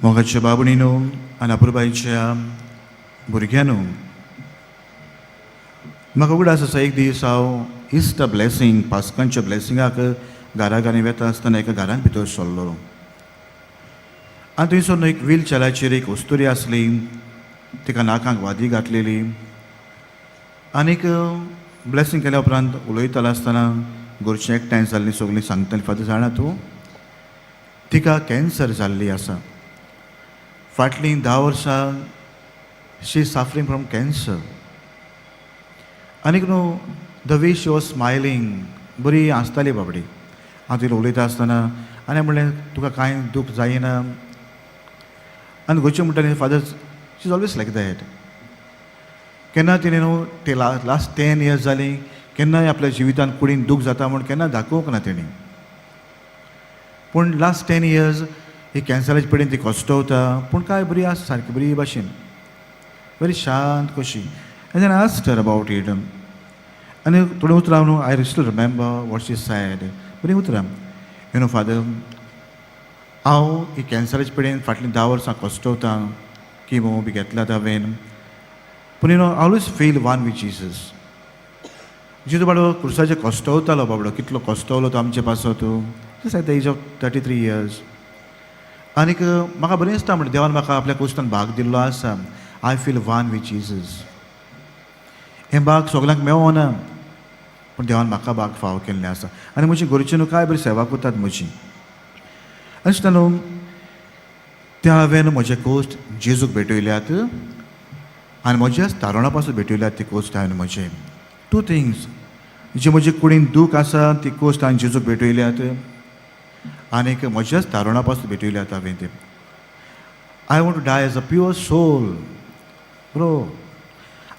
मोगाच्या बाबणीनो आनी अपुरबायच्या भुरग्यांनो, म्हाका उगडास आसा, एक दीस हांव इस्टर ब्लेसींग, पास्कांच्या ब्लेसिंगाक घरा घरांनी वेता आसतना एका घरांत भितर सरलो आनी थंयसर न्हू एक व्हील चेराचेर एक अस्तुरी आसली. तिका नाकाक वादी घातलेली. आनीक ब्लेसींग केल्या उपरांत उलयतालो आसतना घरचीं एकठांय जाल्लीं सगळीं सांगतालीं, "फादर, जाणा तूं, तिका कॅन्सर जाल्ली आसा. फाटलीं 10 वर्सां she suffering from cancer." आनीक न्हू, the way she was smiling, बरी आसताली बाबडी. हांव तिला उलयता आसतना आनी म्हणलें, "तुका कांय दूख जायना?" आनी घरचें म्हणटालें, "Father, she is always like that. केन्ना तिणें न्हू ते लास्ट 10 इयर्स जालीं, केन्नाय आपल्या जिवितान कुडीन दूख जाता म्हूण केन्ना दाखोवंक ना तेणी. पूण लास्ट 10 इयर्स ही कॅन्सराचे पिडेन ती कश्टवता, पूण काय बरी आसा, सारकी बरी भाशेन, बरी शांत कशी." And then asked her about it. आनी थोडीं उतरां न्हू, I still remember what she said. बरीं उतरां, "you know father, हांव ही कॅन्सराचे पिडेन फाटलीं 10 वर्सां कश्टवतां, किमो बी घेतल्यात हांवें, पूण I always feel one with Jesus. जेजू बाबडो क्रुसाचेर कश्टवतालो, बाबडो कितलो कश्टवलो तो आमचे पासत, just at the age of 33 years. आनीक म्हाका बरें दिसता म्हणटा, देवान म्हाका आपल्या कोश्टान भाग दिल्लो आसा. I feel one with Jesus. हें भाग सगल्यांक मेवना, पूण देवान म्हाका भाग फावो केल्लें आसा. आनी म्हजी घरची न्हू काय बरी सेवा करतात म्हजी. अशें न्हू, त्या हांवें म्हजे कोश्ट जेजूक भेटयल्यात आनी म्हज्याच तारुणा पासून भेटयल्यात ती कोश्ट हांवें म्हजे. टू थिंग्स, जी म्हजी कुडीन दूख आसा ती कोश्ट हांवें जेजूक भेटयल्यात आनीक म्हज्याच तारुणा पासून भेटयल्यात हांवें ते. I want to die as a pure soul, bro."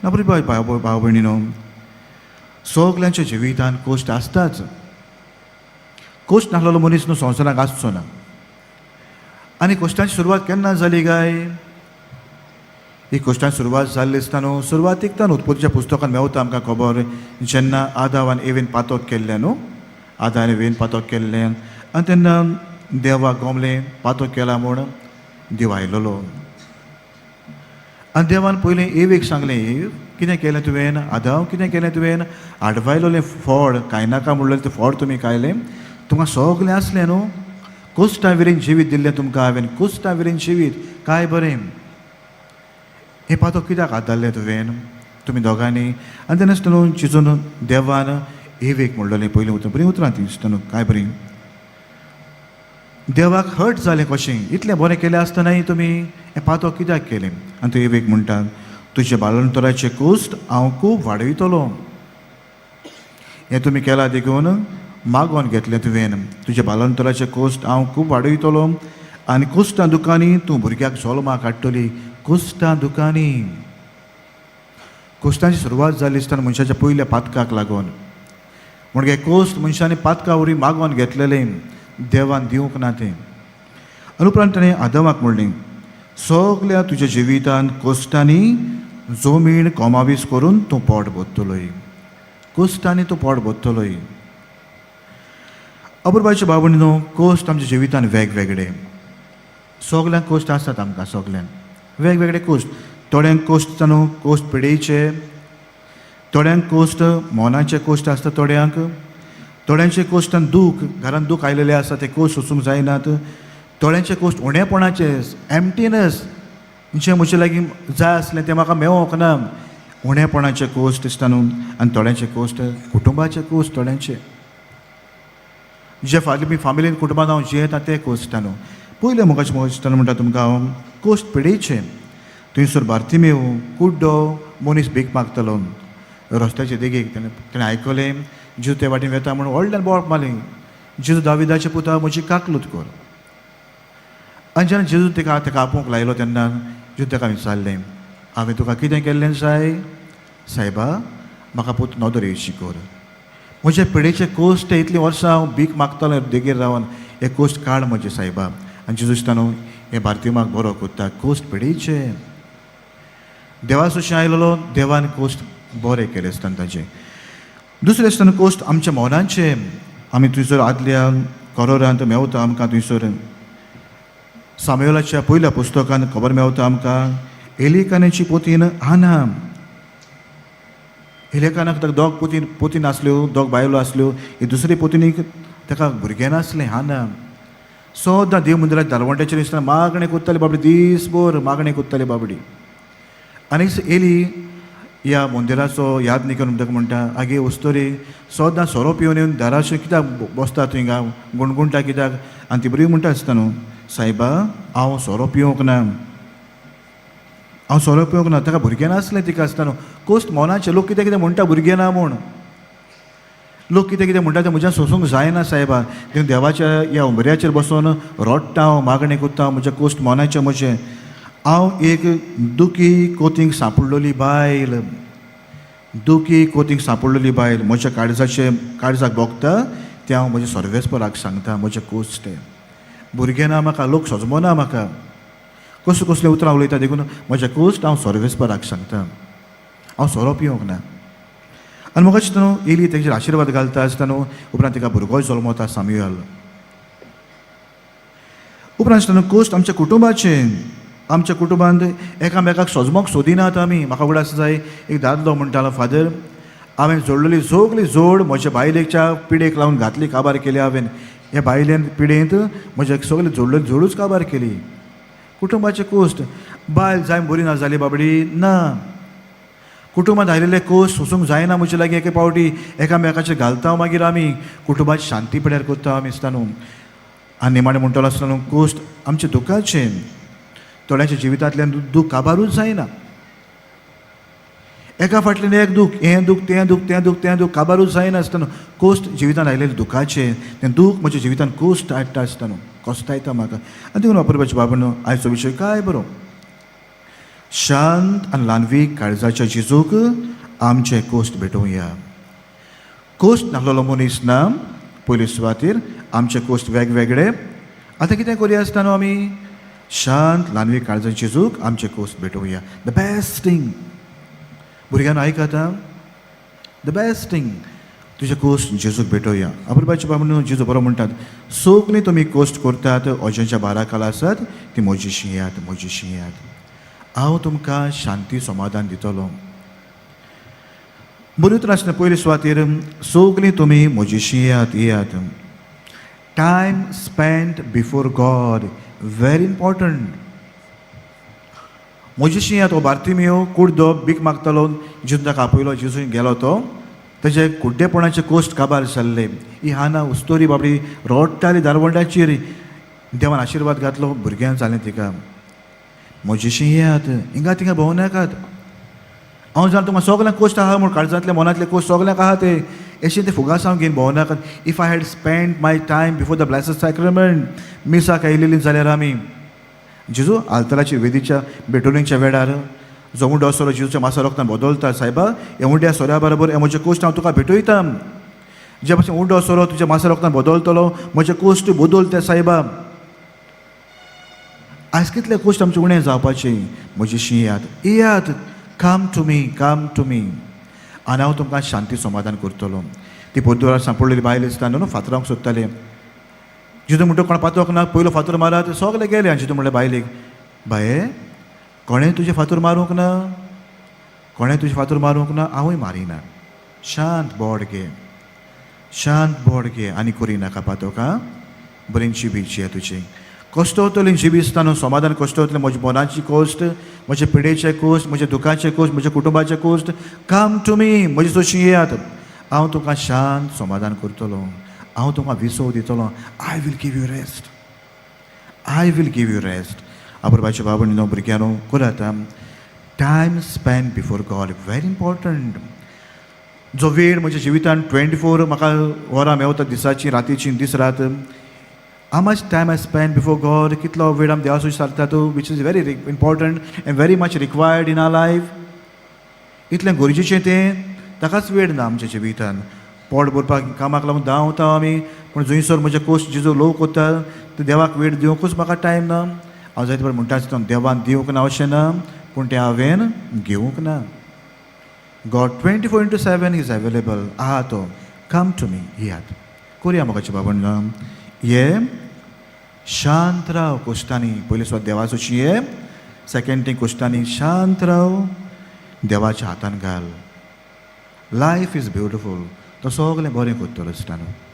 ना बरी भाव भाव भयणीनो, सगल्यांच्या जिवितान कोश्ट आसताच. कोश्ट नासलेलो मनीस न्हू संवसाराक आसचो ना. आनी कोश्टांची सुरवात केन्ना जाली काय? ही कोश्टांची सुरवात जाल्ली आसता न्हू, सुरवातीक तान उत्पत्तीच्या पुस्तकान मेवता आमकां खबर, जेन्ना आदाव आनी एवेन पातक केल्लें न्हू. आदाव आनी एवेन पातक केल्लें आनी तेन्ना देवाक गोमलें पातक केला म्हूण. देव आयलोलो आनी देवान पयलीं एवेक सांगलें, "एव, कितें केलें तुवें? आदाव, कितें केलें तुवें? आडवायलोलें फळ कांय नाका म्हणलें तें फळ तुमी खायलें. तुमकां सगळें आसलें न्हू, कोश्टा विरेन जिवीत दिल्लें तुमकां हांवें, कोश्टा विरेन जिवीत, काय बरें. हें पातक कित्याक आदारलें तुवें, तुमी दोगांनी?" आनी तेन्ना आसतना न्हू चिजून देवान एवेक म्हणलेलें पयलीं उतरां, बरीं उतरां ती दिसता न्हू, काय बरीं. देवाक हर्ट जालें कशें, इतलें बरें केलें आसतनाय तुमी हें पातक कित्याक केलें? आनी तो एवेक म्हणटा, "तुजे बाळंतराचे कोश्ट हांव खूब वाडयतलो. हें तुमी केलां देखून मागोन घेतलें तुवें. तुजे बाळंतराचे कोश्ट हांव खूब वाडयतलो आनी कोश्टां दुकांनी तूं भुरग्याक जल्माक हाडटली." कोश्टां दुकांनी. कोश्टांची सुरवात जाली आसतना मनशाच्या पयल्या पातकाक लागून. म्हणजे कोश्ट मनशांनी पातका वरवीं मागोन घेतलेलें, देवान दिवंक ना तें. आनी उपरांत ताणें आदमाक म्हणलें, "सगल्या तुज्या जिवितान कोश्टांनी जमीन कोमावीस करून तूं पोट भरतलोय. कोश्टांनी तूं पोट भरतलोय." अपुरबायचे भाव न्हू, कोश्ट आमच्या जिवितान वेगवेगळे. सगल्यांक कोश्ट आसतात आमकां सगल्यांक वेगवेगळे कोश्ट. थोड्यांक कोश्ट न्हू कोश्ट पिडेचे, थोड्यांक कोश्ट मोनाचे कोश्ट आसता थोड्यांक, थोड्यांचे कोश्टान दूख, घरान दूख आयलेले आसा, ते कोश्ट सोसूंक जायनात. थोड्यांचे कोश्ट उणेपणाचे, एम्प्टीनस, जें म्हजे लागीं जाय आसलें तें म्हाका मेवोंक ना, उणेपणाचे कोश्ट दिसता न्हू. आनी थोड्यांचे कोश्ट कुटुंबाचे कोश्ट, थोड्यांचे जे फाटले मी फामिलीन कुटुंबान हांव जियेता ते कोश्ट न्हू. पयलें मोगाचे मोगाचे म्हणटा तुमकां हांव, कोश्ट पिडेचे. थंयसर बार्तिमेव कुड्डो मनीस भीक मागतालो रस्त्याचे देगेक. तेणें तेणें आयकलें जेजू ते वाटेन वेता म्हणून व्हडल्यान बोवाळ मारली, "जेजू, दाविदाचे पुता, म्हजी काकलूत कर." आनी जेन्ना जेजू तेका तेका आपोवंक लायलो तेन्ना जेजू तेका विचारलें, "हांवें तुका कितें केल्लें जाय?" "सायबा, म्हाका पूत नदर येवची कर. म्हजे पिडेचे कोश्ट, इतलीं वर्सां हांव भीक मागतालो देगेर रावन, हे कोश्ट काड म्हजे, सायबा." आनी जेजू दिसता न्हू हे बार्तिमाक बरो कोत्ता. कोश्ट पिडेचे. देवा सुशें आयलेलो, देवान कोश्ट बरें केलें आसतना ताजें. दुसरें आसतना कोश्ट आमच्या मनांचे. आमी थंयसर आदल्या कोरोरांत मेवता आमकां थंयसर. सामुएलाच्या पयल्या पुस्तकान खबर मेवता आमकां एलिकानाची पोतीन आना. एलिकानाक ताका दोग पोतीन पोतीन आसल्यो, दोग बायलो आसल्यो. ही दुसरी पोतिनीक ताका भुरगें नासलें. हाना सदां देव मंदिराच्या दारवंट्याचेर दिसतना मागणें कोत्ताली बाबडी, दीसभर मागणें कोत्ताली बाबडी. आनी एली ह्या मंदिराचो याद न्ही करून ताका म्हणटा, आगे उस्तोरी, सदां सोरो पिवन येवन दाराचेर कित्याक बसता तूं, हिंगा गुणगुणटा कित्याक? आनी ती बरी म्हणटा आसता न्हू, सायबा हांव सोरो पिवंक ना, हांव सोरो पिवंक ना. ताका भुरगें नासलें तिका आसता न्हू. कोश्ट मनाचें, लोक कितें कितें म्हणटा भुरगें ना म्हूण, लोक कितें कितें म्हणटा तें म्हज्यान सोंसूंक जायना सायबा. देखून देवाच्या ह्या उमऱ्याचेर बसून रोडटा हांव, मागणें कोत्ता, म्हज्या कोश्ट मनाचें म्हजें. हांव एक दुखी कोतींक सांपडलेली बायल, दुखी कोतींक सांपडलेली बायल. म्हज्या काळजाचें काळजाक भोगता तें हांव म्हज्या सर्वेस्पराक सांगता. म्हजें कोश्ट तें, भुरगें ना म्हाका, लोक सजमना म्हाका, कसलीं कसलीं उतरां उलयता, देखून म्हजें कोश्ट हांव सर्वेस्पराक सांगता. हांव सोरो पिवंक ना. आनी म्हाका दिसता न्हू एली तेजेर आशिर्वाद घालता आसतना न्हू, उपरांत तिका भुरगो जल्मता सामुएल. उपरांत दिसता न्हू कोश्ट आमच्या कुटुंबाचें. आमच्या कुटुंबांत एकामेकाक सोजमोक सोदिनात आमी. म्हाका उगडास जाय, एक दादलो म्हणटालो, फादर, हांवें जोडलेली सगली जोड म्हज्या बायलेच्या पिडेक लावन घातली, काबार केली हांवें. ह्या बायलेन पिडेंत म्हज्या सगळे जोडलेली जोडूच काबार केली. कुटुंबाचे कोश्ट. बायल जाय बरी ना जाली बाबडी ना. कुटुंबांत आयिल्ले कोश्ट सोसूंक जायना म्हजे लागीं. एके फावटी एकामेकाचेर घालता, मागीर आमी कुटुंबाची शांती पिड्यार करता आमी आसता न्हू. आनी निमाणें म्हणटलो आसतना न्हू, कोश्ट आमच्या दुखाचें. थोड्यांच्या जिवितांतल्यान दूख काबारूच जायना. एका फाटल्यान एक दूख, हें दूख, तें दूख, तें दूख, तें दूख, काबारूच जायना आसतना. कोश्ट जिवितांत आयिल्लें दुखाचें, तें दूख म्हज्या जिवितांत कोश्ट हाडटा आसतना न्हू, कोस्तायता म्हाका. आनी देखून वापरपाचें बाबा न्हू, आयचो विशय काय बरो, शांत आनी ल्हानवीक काळजाच्या जेजूक आमचे कोश्ट भेटोवया. कोश्ट नासलेलो मनीस ना. पयले सुवातेर आमचे कोश्ट वेगवेगळे. आतां कितें करुया आसता न्हू आमी? शांत ल्हानवीक काळजाच्या जेजूक आमचे कोश्ट भेटोवया. The best thing, भुरग्यांनो आयक आतां, the best thing, तुजे कोश्ट जेजूक भेटोवया. अपुरबायचे बाबा न्हू, जेजू बरो म्हणटात, सगळीं तुमी कोश्ट करतात, ओज्यांच्या भारा खाला आसात ती म्हजेशी येयात, म्हजेशी येयात, हांव तुमकां शांती समाधान दितलो. बरी उतरां आसतना पयले सुवातेर सगळीं तुमी म्हजेशी येयात, येयात. Time spend before God very important. म्हजेशी येयात. हो बार्तिमियो कुड्डो भीक मागतालो. जेजून ताका आपयलो, जेजून गेलो तो, तेजे कुड्डेपणाचे कोश्ट काबार जाल्ले. ही हाना उस्तोरी बाबडी रोडटाली दारवंडाचेर. देवान आशिर्वाद घातलो, भुरग्यां जालें तिका. म्हजेशी येयात, हिंगा थिंगा भोंवनाकात. हांव जाणा तुमकां सगल्यांक कोश्ट आहा म्हूण, काळजांतले मनांतले कोश्ट सगल्यांक आहा ते. एशें ते फुगासांव घेवन भोंवनाकात. If I had spend my time before the Blessed Sacrament, मिसाक आयिल्लीं जाल्यार आमी जेजू आल्तराच्या वेदीच्या भेटवणीच्या वेळार जो उंडो सोरो जेजूच्या मासा रोगतान बदलता, सायबा, हे उंड्या सोऱ्या बरोबर हे म्हजे कोश्ट हांव तुका भेटयता. जे भाशेन उंडो सोरो तुज्या मासा रोगतान बदलतलो, म्हजे कोश्ट बदलते सायबा. आयज कितले कोश्ट आमचे उणें जावपाचे. म्हजेशी येयात, येयात. Come to me, come to me, आनी हांव तुमकां शांती समाधान करतलो. ती पोद्दोरार सांपडलेली बायल आसता न्हू, फातरांक सोदताले. जेजू म्हणटा, कोण पातोक ना, पयलो फातर मारात. सगळे गेले. आनी जेजू म्हणलें बायलेक, बाये, कोणें तुजें फातर मारूंक ना, कोणें तुजें फातर मारूंक ना, हांवूय मारिना. शांत बोड घे, शांत बोड घे आनी करिनाका पातोका. बरें जिबीची तुजी कश्ट वतली जिबी न्हू, समाधान कश्ट वतलें. म्हज्या मनाची कोश्ट, म्हजे पिडेचे कोश्ट, म्हज्या दुखाचे कोश्ट, म्हज्या कुटुंबाचे कोश्ट. Come to me, म्हजे सोशी येयात, हांव तुका शांत समाधान करतलो, हांव तुमकां विसव दितलो. I will give you rest, I will give you rest. अपुरबायचे बाबा न्हू, भुरग्यांनो, करात. Time spend before God very important. जो वेळ म्हज्या जिवितान 24 म्हाका वरां मेवता दिसाची, रातीची, दीस रात, how much time I spend before God? कितलो वेळ आमी देवा सारतात, which is very important and very much required in our life. इतलें गरजेचें तें, ताकाच वेळ ना आमच्या जिवितान. पोट भरपाक कामाक लागून धांवता आमी, पूण जंयसर म्हजे कोश जेजो लोक वता ते देवाक वेळ दिवंकूच म्हाका टायम ना. हांव जायते फावट म्हणटा आसता, देवान दिवंक ना अशें ना, पूण तें हांवें घेवंक ना. God 24x7 is available आहा तो. Come to me, येयात. करुया मोगाचे बाबा, ये. शांत राव कोश्टांनी. पयलीं सुद्दां देवाचो शिये, सेकंड थिंग कोश्टांनी शांत राव, देवाच्या हातान घाल. Life is beautiful. तो सगळें बरें करतलो इश्टानो.